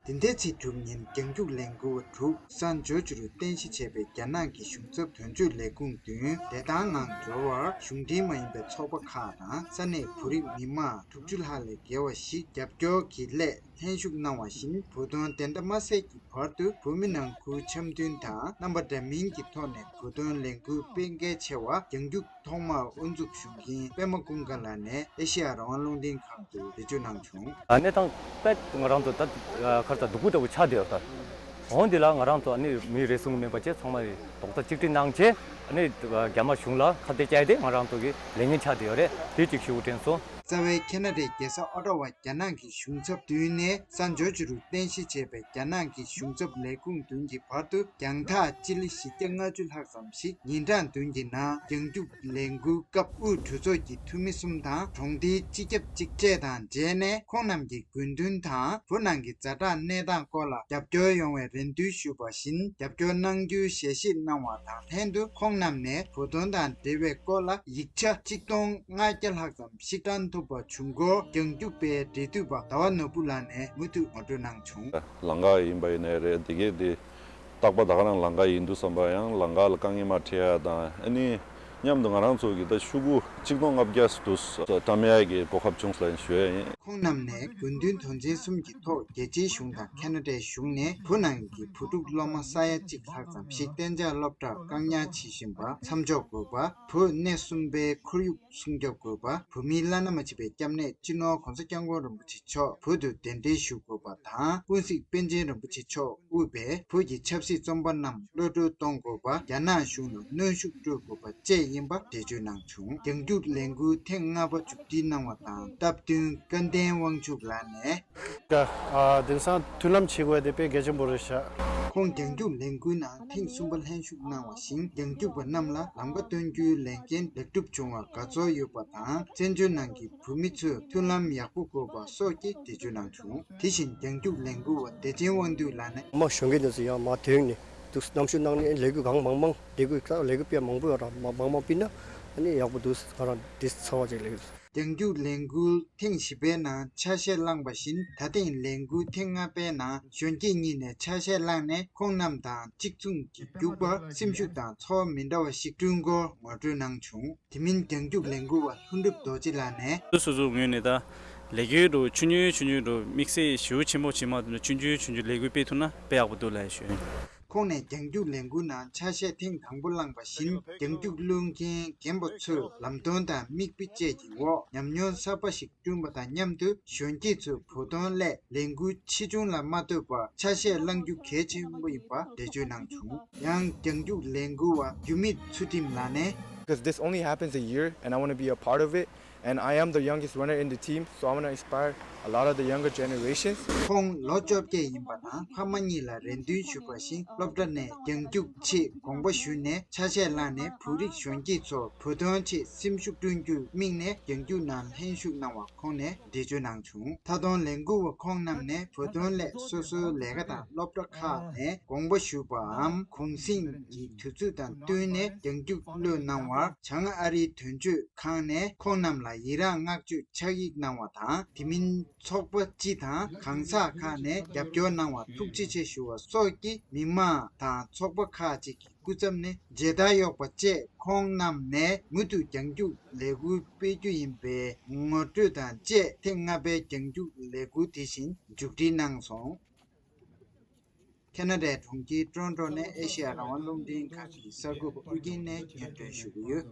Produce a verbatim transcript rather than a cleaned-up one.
འདི་ཟླའི་ཚེས་དྲུག་ཉིན་རྒྱང་རྒྱུག་ལས་འགུལ་བ་དྲུག་སན་ཇོར་ཇི་རུ་རྟེན་གཞི་བྱས་པའི་རྒྱ་ནག་གི་གཞུང་ཚབ་དོན་གཅོད་ལས་ཁུངས་མདུན་བདེ་ཐང་ངང་འགྲོ་བར་གཞུང་འབྲེལ་མ་ཡིན་པའི་ཚོགས་པ་ཁག་དང་ས་གནས་བོད་རིགས་མི་མང་དྲུག་ཅུ་ལྷག་ལས་བརྒལ་བ་ཞིག་རྒྱབ་སྐྱོར་གྱི་སླད་ལྷན་ཞུགས་གནང་བ་བཞིན། བོད་དོན་བདེན་མཐའ་མ་གསལ་གྱི་བར་དུ་བོད་མི་ནང་ཁུལ་འཆམ་མཐུན་དང་རྣམ་པ་འདྲ་མིན་གྱི་ཐོག་ནས་བོད་དོན་ལས་འགུལ་སྤེལ་གལ་ཆེ་བ་རྒྱང་རྒྱུག་ཐོག་མར་དབུ་འཛུགས་ཞུ་མཁན་པད་མ་ཀུན་དགའ་ལགས་ནས་ཨེ་ཤེ་ཡ་རང་དབང་རླུང་འཕྲིན་ཁང་དུ་འགྲེལ་བརྗོད་གནང་བྱུང་། གནས་སྟངས་དཔེ་ང་རང་ཚོ་ད་གར་ཚ་སྡུག་པོ་འདྲ་བོ་ཆགས་བསྡད་ཡོད་ད། འོང་འདི་ལ་ང་རང་ཚོ་ཨ་ནི་མི་རེ་ཟུང་མིན་པ་བཅས་ཚང་མ་རྡོག་རྩ་གཅིག་སྒྲིལ་གནང་བྱས་ཨ་ནི་རྒྱ་དམར་གཞུང་ལ་ཁ་གཏད་བཅག་སྟེ་ང་རང་ཚོ་གི་ལས་འགན་ཆགས་བསྡད་ཡོད་རེད། དེ་གཅིག་ཞུ་དྲན་སོང་། རྩ་བའི་ཁེ་ན་ཌའི་རྒྱལ་ས་ཨོ་ཊ་ཝ་རྒྱ་ནག་གི་གཞུང་ཚབ་མདུན་ནས་སན་ཇོར་ཇི་རུ་རྟེན་གཞི་བྱས་པའི་རྒྱ་ནག་གི་གཞུང་ཚབ་ལས་ཁུངས་མདུན་གྱི་བར་དུ་རྒྱང་ཐག་སྤྱི་ལེ་བཞི་བརྒྱ་ལྔ་བཅུ་ལྷག་ཙམ་ཞིག་ཉིན་གྲངས་བདུན་གྱི་ནང་རྒྱང་རྒྱུག་ལས་འགུལ་སྐབས་དབུས་གྲོས་ཚོགས་ཀྱི་འཐུས་མི་གསུམ་དང་གྲོང་སྡེའི་སྤྱི་ཁྱབ་གཅིག་བཅས་དང་མཇལ་ནས་ཁོང་རྣམས་ཀྱི་དགོས་འདུན་དང་བོད་ནང་གི་ཛ་དྲག་གནས་སྟངས་སྐོར་ལ་རྒྱབ་སྐྱོར་ཡོང་བའི་རེ་འདུན་ཞུས་པ་བཞིན་རྒྱབ་སྐྱོར་གནང་རྒྱུའི་ཞལ་བཞེས་གནང་བ་དང་ལྷན་དུ་ཁོང་རྣམས་ནས་བོད་དོན་དང་འབྲེལ་བའི་སྐོར་ལ་ཡིག་ཆ་གཅིག་སྟོང་ལྔ་བརྒྱ་ལྷག་ཙམ་ཕྱིར་བཏང་ཐུབ་པ་བྱུང་སྐོར་རྒྱང་རྒྱུག་པའི་འབྲེལ་མཐུད་པ་ཟླ་བ་ནོར་བུ་ལགས་ནས་མུ་མཐུད་ངོ་སྤྲོད་གནང་བྱུང་། ལམ་ཁ་ཡིན་པ་ཡིན་ནའི་རེད། དེ་གས་དེ་རྟག་པར་ད་ག་རང་ལམ་ཁ་ཡིན་དུས་ཙམ་པ་ཡང་ལམ་ཁ་ལ་དཀའ་ངལ་མ་འཕྲད་ཡ་དང་ཨ་ནི་མཉམ་དུ་ང་རང་ཚོ་གི་ད་ཤོག་གུ་གཅིག་སྟོང་ལྔ་བརྒྱ་འདུག་བཀྲམ་ཡ་གི་གོ་སྐབས་བྱུང་སོང་ཞུ་ཡ་ཡིན། ཁོང་རྣམས་ནས་དགོས་འདུན་དོན་ཚན་གསུམ་གྱི་ཐོག་རྒྱལ་སྤྱིའི་གཞུང་དང་ཁེ་ན་ཌའི་གཞུང་ནས་བོད་ནང་གི་བོད་ཕྲུག་སློབ་མ་ས་ཡ་གཅིག་ལྷག་ཙམ་ཞིག་གཏན་འཇགས་སློབ་གྲྭར་བཀག་ཉར་བྱེད་བཞིན་པ་མཚམས་འཇོག་དགོས་པ། བོད་གནས་གསུམ་པའི་ཁོར་ཡུག་སྲུང་སྐྱོབ་དགོས་པ། བོད་མིའི་བླ་ན་མ་མཆིས་པའི་སྐྱབས་གནས་སྤྱི་ནོར་༸གོང་ས་༸སྐྱབས་མགོན་རིན་པོ་ཆེ་མཆོག་བོད་དུ་གདན་འདྲེན་ཞུ་དགོས་པ་དང་། ཀུན་གཟིགས་པཎ་ཆེན་རིན་པོ་ཆེ་མཆོག་དབུས་པའི་བོད་ཀྱི་ཆབ་སྲིད་བཙོན་པ་རྣམས་གློད་བཀྲོལ་གཏོང་དགོས་པ། རྒྱ་ནག་གཞུང་ལ་གནོན་ཤུགས་སྤྲོད་དགོས་པ་བཅས་ཡིན་པ་འགྲེལ་བརྗོད་གནང་བྱུང་། རྒྱང་རྒྱུག་ལས་འགུལ་ཐེངས་ལྔ་པ་མཇུག་སྒྲིལ་གནང་བ་དང་སྟབས་བསྟུན་སྐལ་ལྡན་དབང་ཕྱུག་ལགས་ནས། ཀ་ཨ་དེང་སང་མཐུན་ལམ་བྱེད་དགོས་དེ་དཔེ་གལ་ཆེན་པོ་རེད་ཤག་ཁོང་རྒྱང་རྒྱུག་ལས་འགུལ་ནང་ཐེངས་གསུམ་པ་ལྷན་ཞུགས་གནང་བ་བཞིན། རྒྱང་རྒྱུག་པ་རྣམས་ལ་ལམ་ཁ་སྟོན་རྒྱུའི་ལས་འགན་ལེགས་གྲུབ་བྱུང་བར་དགའ་ཚོར་ཡོད་པ་དང་། བཙན་བྱོལ་ནང་གི་བོད་མི་ཚོས་མཐུན་ལམ་ཡག་པོ་དགོས་པ་སོགས་ཀྱི་འགྲེལ་བརྗོད་གནང་བྱུང་། དེ་བཞིན་རྒྱང་རྒྱུག་ལས་འགུལ་བ་བདེ་ཆེན་དབང་འདུས་ལགས་ནས། མ་གཞོན་སྐྱེས་དེ་ཚོ་ཡང་མ་དོན་ནས་འདུག་རྣམ་ཤུགས་གནང་ནས་ལས་འགུལ་གང་མང་མང་ལས་འགུལ་ལས་འགུལ་སྤེལ་མང་པོ་ཡོད་ར་མ་མང་མང་སྤེལ་ན་ཨ་ནི་ཡག་པོ་འདུག་ང་རང་འདི་ཚོར་བ་ཅིག་སླེབས་ཡོད། རྒྱང་རྒྱུག་ལས་འགུལ་ཐེངས་བཞི་པའི་ནང་ཆ་ཤས་བླངས་པ་བཞིན། ད་ཐེངས་ལས་འགུལ་ཐེངས་ལྔ་པའི་ནང་གཞོན་སྐྱེས་གཉིས་ནས་ཆ་ཤས་བླངས་ནས་ཁོང་རྣམས་དང་གཅིག་མཚུངས་ཀྱི་རྒྱུག་པར་སེམས་ཤུགས་དང་ཚོར་བ་མི་འདྲ་བ་ཞིག་བསྐྲུན་སྐོར་ངོ་སྤྲོད་གནང་བྱུང་། དེ་མིན་རྒྱང་རྒྱུག་ལས་འགུལ་བ་ལྷུན་གྲུབ་རྡོ་རྗེ་ལགས་ནས། སོ་སོའི་ངོས་ནས་ད་ལས་འགུལ་འགྲོ་ཆུང་ཆུང་ཆུང་ཆུང་འགྲོ་དམིགས་བསལ་ཞེ་པོ་ཆེན་པོ་བྱེད་མ་ཐུབ་ན་ཆུང་ཆུང་ཆུང་ཆུང་ལས་འགུལ་སྤེལ་ཐུབ་ན་དཔེ་ཡག་པོ་འདུག་ལབ་ཞུ། ཁོང་ནས་རྒྱང་རྒྱུག་ལས་འགུལ་ནང་ཆ་ཤས་ཐེངས་དང་པོ་བླངས་པ་བཞིན། རྒྱང་རྒྱུག་བླུག་མཁན་རྒན་པ་ཚོས་ལམ་སྟོན་དང་མིག་དཔེ་བཅས་ཀྱི་འོག་ཉམས་མྱོང་གསར་པ་ཞིག་བསྐྲུན་པ་དང་མཉམ་དུ་གཞོན་སྐྱེས་ཚོས་བོད་དོན་སླད་ལས་འགུལ་ཆེ་ཆུང་ལ་མ་ལྟོས་པར་ཆ་ཤས་བླང་རྒྱུ་གལ་ཆེན་པོ་ཡིན་པ་འགྲེལ་བརྗོད་གནང་བྱུང་། ཡང་རྒྱང་རྒྱུག་ལས་འགུལ་བ་རྒྱུ་མེད་ཚུལ་ཁྲིམས་ལགས་ནས། Because this only happens a year and I want to be a part of it. And I am the youngest runner in the team, so I want to inspire a lot of the younger generations. ཁོང་ལོ་བཅོ་བརྒྱད་ཡིན་པ་དང་ཕ་མ་གཉིས་ལ་རེ་འདུན་ཞུས་པ་བཞིན། སློབ་གྲྭ་ནས་རྒྱང་རྒྱུག་ཆེད་དགོངས་པ་ཞུས་ནས་ཆ་ཤས་བླངས་ནས་བོད་རིགས་གཞོན་སྐྱེས་ཚོར་བོད་དོན་ཆེད་སེམས་ཤུགས་བསྐྲུན་རྒྱུར་དམིགས་ནས་རྒྱང་རྒྱུག་ནང་ལྷན་ཞུགས་གནང་བ་ཁོང་ནས་འགྲེལ་བརྗོད་གནང་བྱུང་། མཐའ་དོན་ལས་འགུལ་བ་ཁོང་རྣམས་ནས་བོད་དོན་སླད་སོ་སོའི་ལས་ཀ་དང་སློབ་གྲྭ་ཁག་ནས་དགོངས་པ་ཞུས་པའམ་གུང་གསེང་གི་དུས་ཚོད་དང་བསྟུན་ནས་རྒྱང་རྒྱུག་གློད་གནང་བར་བྱང་ཨ་རིའི་དོན་གཅོད་ཁང་ནས་ཁོང་རྣམས་ལ་ཡི་རངས་བསྔགས་བརྗོད་ཕྱག་ཡིག་གནང་བ་དང་། དེ་མིན་ཚོགས་པ་སྤྱི་དང་གང་ཟག་ཁག་ནས་རྒྱབ་སྐྱོར་གནང་བར་ཐུགས་རྗེ་ཆེ་ཞུ་བ་སོགས་ཀྱིས་མི་མང་དང་ཚོགས་པ་ཁག་ཅིག་གི་སྐུ་ཚབ་ནས་མཇལ་དར་གཡོགས་པ་བཅས་ཁོང་རྣམས་ནས་མུ་མཐུད་རྒྱང་རྒྱུག་ལས་འགུལ་སྤེལ་རྒྱུ་ཡིན་པའི་ངོ་སྤྲོད་དང་བཅས་ཐེངས་ལྔ་པའི་རྒྱང་རྒྱུག་ལས་འགུལ་དེ་བཞིན་མཇུག་སྒྲིལ་གནང་སོང་། ཁེ་ན་ཌའི་གྲོང་ཁྱེར་ཀྲོན་ཀྲོ་ནས་ཨེ་ཤེ་ཡ་རང་དབང་རླུང་འཕྲིན་ཁང་གི་གསར་འགོད་པ་ཨུ་རྒྱན་ནས་སྙན་སྒྲོན་ཞུ་གི་ཡོད།